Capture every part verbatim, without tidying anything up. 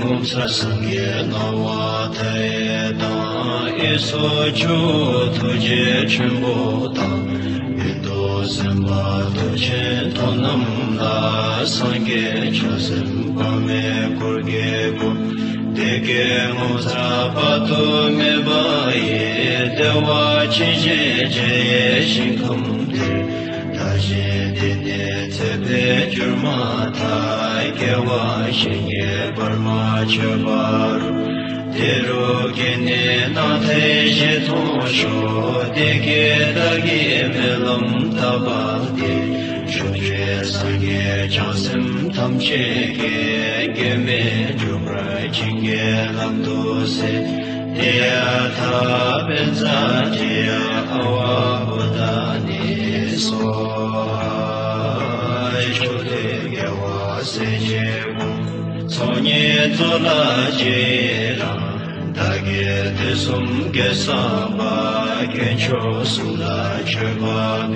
ངོ་མཚར་སེང་གེའི་སྣང་བ་མཐའ་ཡས་དང་། གཡས་སུ་ཇོ་བོ་ཐུགས་རྗེ་ཆེན་པོ་དང་། གཡོན་དུ་སེམས་དཔའ་མཐུ་ཆེན་ཐོབ་རྣམས་ལ། སངས་རྒྱས་བྱང་སེམས་དཔག་མེད་འཁོར་གྱིས་བསྐོར། བདེ་དགེ་ངོ་མཚར་དཔག་ཏུ་མེད་པ་ཡི། བདེ་བ་ཅན་ཞེས་བྱ་བའི་ཞིང་ཁམས་དེར། བདག་གཞན་འདི་ནས་ཚེ་འཕོས་གྱུར་མ་ཐག། སྐྱེ་བ་གཞན་གྱི་བར་མ་ཆོད་པ་རུ། དེ་རུ་སྐྱེས་ནས་སྣང་མཐའི་ཞལ་མཐོང་ཤོག། དེ་སྐད་བདག་གིས་སྨོན་ལམ་བཏབ་པ་དེ། བཅོམ་ལྡན་སངས་རྒྱས་བྱང་སེམས་ཐམས་ཅད་ཀྱིས། སྐྱོན་མེད་འགྲུབ་པར་བྱིན་གྱིས་བརླབ་ཏུ་གསོལ། ཏདྱ་ཐཱ། པཉྩ་ཏདྱ་ཨ་ཝ་བོ་དྷ་ནི་སྭཱ་ཧཱ། ཕྱོགས་དུས་རྒྱལ་བ་སྲས་བཅས་དགོངས། ཚོགས་གཉིས་རྫོགས་ལ་རྗེས་ཡི་རང་། བདག་གིས་དུས་གསུམ་དགེ་བསགས་པ། དཀོན་མཆོག་གསུམ་ལ་མཆོད་པ་འབུལ།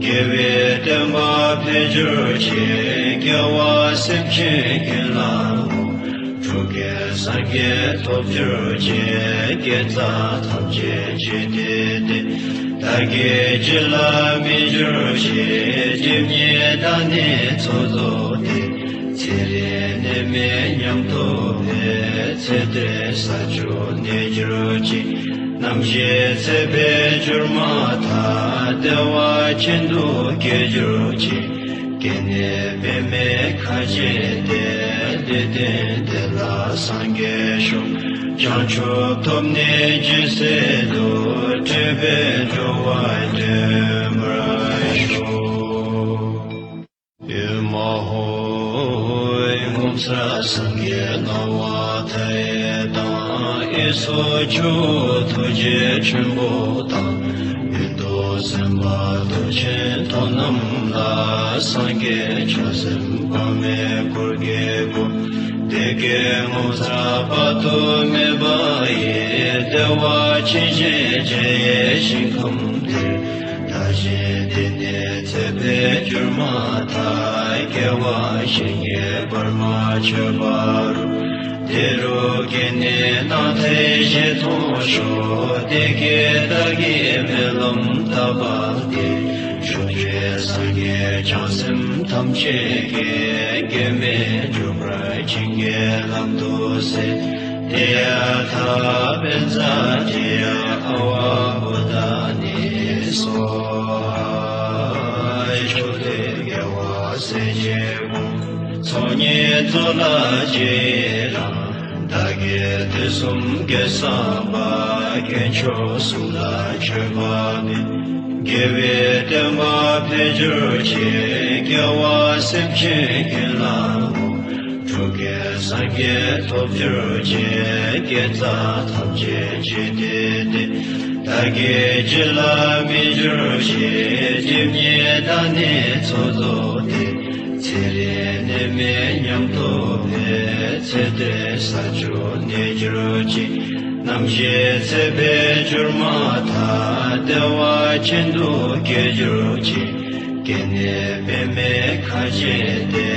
དགེ་བའི་བསྟན་པ་འཕེལ་གྱུར་ཅིག། སྐྱེ་བ་སེམས་ཅན་ཀུན་ལ་འགོད། འགྲོ་ཀུན་སངས་རྒྱས་ཐོབ་གྱུར་ཅིག། དགེ་རྩ་ཐམས་ཅད་རྗེས་དེད་དེ། བདག་གི་རྒྱུད་ལ་སྨིན་གྱུར་ཅིག། སྒྲིབ་གཉིས་དག་ནས་ཚོགས་རྫོགས་ཏེ། ཚེ་རིང་ནད་མེད་ཉམས་རྟོགས་པའི། ཚེ་འདིར་ས་བཅུ་གནས་གྱུར་ཅིག། ནམ་ཞིག་ཚེ་འཕོས་གྱུར་མ་ཐག། བདེ་བ་ཅན་དུ་སྐྱེ་གྱུར་ཅིག། སྐྱེས་ནས་པདྨའི་ཁ་བྱེ་སྟེ། ལུས་རྟེན་དེ་ལ་སངས་རྒྱས་ཤོག། བྱང་ཆུབ་ཐོབ་ནས་ཇི་སྲིད་དུ། འབྲས་བུ་འགྲོ་བ་འདྲེན་པར་ཤོག། ཨེ་མ་ཧོ། ངོ་མཚར་སེང་གེའི་སྣང་བ་མཐའ་ཡས་དང་། གཡས་སུ་ཇོ་བོ་ཐུགས་རྗེ་ཆེན་པོ་དང་། གཡོན་དུ་སེམས་དཔའ་མཐུ་ཆེན་ཐོབ་རྣམས་ལ། སངས་རྒྱས་བྱང་སེམས་དཔག་མེད་འཁོར་གྱིས་བསྐོར། བདེ་དགེ་ངོ་མཚར་དཔག་ཏུ་མེད་པ་ཡི། བདེ་བ་ཅན་ཞེས་བྱ་བའི་ཞིང་ཁམས་དེར། བདག་གཞན་འདི་ནས་ཚེ་འཕོས་གྱུར་མ་ཐག། སྐྱེ་བ་གཞན་གྱི་བར་མ་ཆོད་པ་རུ། དེ་རུ་སྐྱེས་ནས་སྣང་མཐའི་ཞལ་མཐོང་ཤོག། དེ་སྐད་བདག་གིས་སྨོན་ལམ་བཏབ་པ་དེ། བཅོམ་ལྡན་སངས་རྒྱས་བྱང་སེམས་ཐམས་ཅད་ཀྱིས། སྐྱོན་མེད་འགྲུབ་པར་བྱིན་གྱིས་བརླབ་ཏུ་གསོལ། ཏདྱ་ཐཱ། པཉྩ་ཏདྱ་ཨ་ཝ་བོ་དྷ་ནི་སྭཱ་ཧཱ། ཕྱོགས་དུས་རྒྱལ་བ་སྲས་བཅས་དགོངས། ཚོགས་གཉིས་རྫོགས་ལ་རྗེས་ཡི་རང་། བདག་གིས་དུས་གསུམ་དགེ་བསགས་པ། དཀོན་མཆོག་གསུམ་ལ་མཆོད་པ་འབུལ། དགེ་བའི་བསྟན་པ་འཕེལ་གྱུར་ཅིག། སྐྱེ་བ་སེམས་ཅན་ཀུན་ལ་འགོད། འགྲོ་ཀུན་སངས་རྒྱས་ཐོབ་གྱུར་ཅིག། དགེ་རྩ་ཐམས་ཅད་རྗེས་དེད་དེ། བདག་གི་རྒྱུད་ལ་སྨིན་གྱུར་ཅིག། སྒྲིབ་གཉིས་དག་ནས་ཚོགས་རྫོགས་ཏེ། ཚེ་རིང་ནད་མེད་ཉམས་རྟོགས་པའི། ཚེ་འདིར་ས་བཅུ་གནས་གྱུར་ཅིག། ནམ་ཞིག་ཚེ་འཕོས་གྱུར་མ་ཐག། བདེ་བ་ཅན་དུ་སྐྱེ་གྱུར་ཅིག། སྐྱེས་ནས་པདྨའི་ཁ་བྱེ་སྟེ།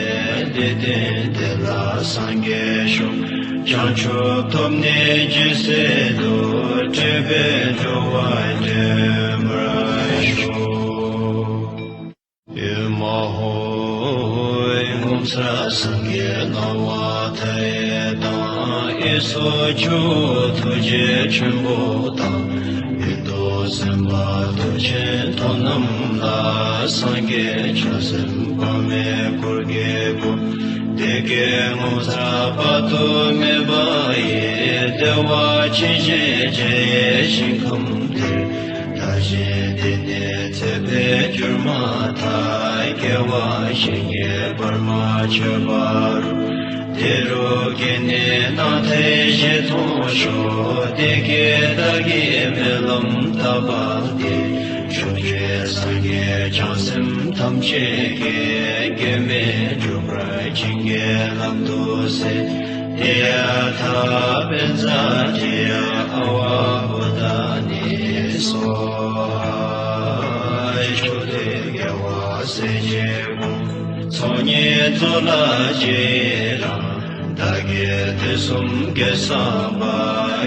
ལུས་རྟེན་དེ་ལ་སངས་རྒྱས་ཤོག། བྱང་ཆུབ་ཐོབ་ནས་ཇི་སྲིད་དུ། འབྲས་བུ་འགྲོ་བ་འདྲེན་པར་ཤོག། ཨེ་མ་ཧོ། ངོ་མཚར་སེང་གེའི་སྣང་བ་མཐའ་ཡས་དང་། གཡས་སུ་ཇོ་བོ་ཐུགས་རྗེ་ཆེན་པོ་དང་། གཡོན་དུ་སེམས་དཔའ་མཐུ་ཆེན་ཐོབ་རྣམས་ལ། སངས་རྒྱས་བྱང་སེམས་དཔག་མེད་འཁོར་གྱིས་བསྐོར། བདེ་དགེ་ངོ་མཚར་དཔག་ཏུ་མེད་པ་ཡི། བདེ་བ་ཅན་ཞེས་བྱ་བའི་ཞིང་ཁམས་དེར། བདག་གཞན་འདི་ནས་ཚེ་འཕོས་གྱུར་མ་ཐག། སྐྱེ་བ་གཞན་གྱི་བར་མ་ཆོད་པ་རུ། དེ་རུ་སྐྱེས་ནས་སྣང་མཐའི་ཞལ་མཐོང་ཤོག། དེ་སྐད་བདག་གིས་སྨོན་ལམ་བཏབ་པ་དེ། བཅོམ་ལྡན་སངས་རྒྱས་བྱང་སེམས་ཐམས་ཅད་ཀྱིས། སྐྱོན་མེད་འགྲུབ་པར་བྱིན་གྱིས་བརླབ་ཏུ་གསོལ། ཏདྱ་ཐཱ། པཉྩ་ཏདྱ་ཨ་ཝ་བོ་དྷ་ནི་སྭཱ་ཧཱ། ཕྱོགས་དུས་རྒྱལ་བ་སྲས་བཅས་དགོངས། ཚོགས་གཉིས་རྫོགས་ལ་རྗེས་ཡི་རང་། བདག་ དུས་གསུམ་གྱི་བསམ་པ་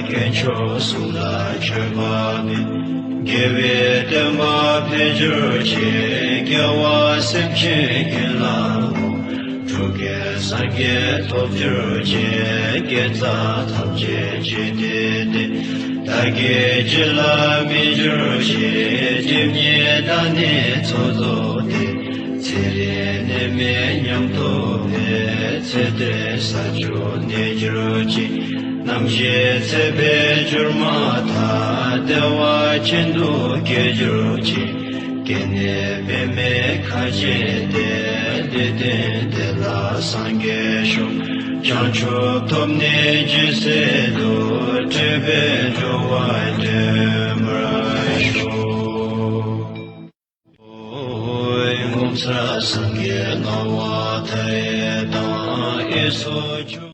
དཀོན་མཆོག་གསུམ་ལ་མཆོད་པ་འབུལ། དགེ་བའི་བསྟན་པ་འཕེལ་གྱུར་ཅིག་དགེ་བ་སེམས་ཅན་ཀུན་ལ་འོང་། འགྲོ་ཀུན་སངས་རྒྱས་ཐོབ་གྱུར་ཅིག་དགེ་རྩ་ཐམས་ཅད་བྱས་ཏེ་བསྟེན། བདག་གིས་བྱིན་རླབས་སྨིན་གྱུར་ཅིག་སྒྲིབ་གཉིས་དག་ནས་ཚོགས་རྫོགས་ཏེ། ཚེ་རིང་ནད་མེད་ཉམས་རྟོགས་པའི། ཚེ་འདིར་ས་བཅུ་གནས་གྱུར་ཅིག་རྣམ་ཤེས་ཚེ་འཕོས་གྱུར་མ་ཐག་བདེ་བ་ཅན་དུ་སྐྱེ་གྱུར་ཅིག་སྐྱེ་གནས་པདྨའི་ཁ་བྱེ་སྟེ། འདི་དོན་དེ་ལ་སངས་རྒྱས་ཤོག་བྱང་ཆུབ་ཐོབ་ནས་ཇི་སྲིད་དུ། འབྲེལ་པའི་འགྲོ་བ་འདྲེན་པར་ཤོག་ངོ་མཚར་སངས་རྒྱས་སྣང་བ་མཐའ་ཡས་དང་། གཡས་སུ་ཆུ།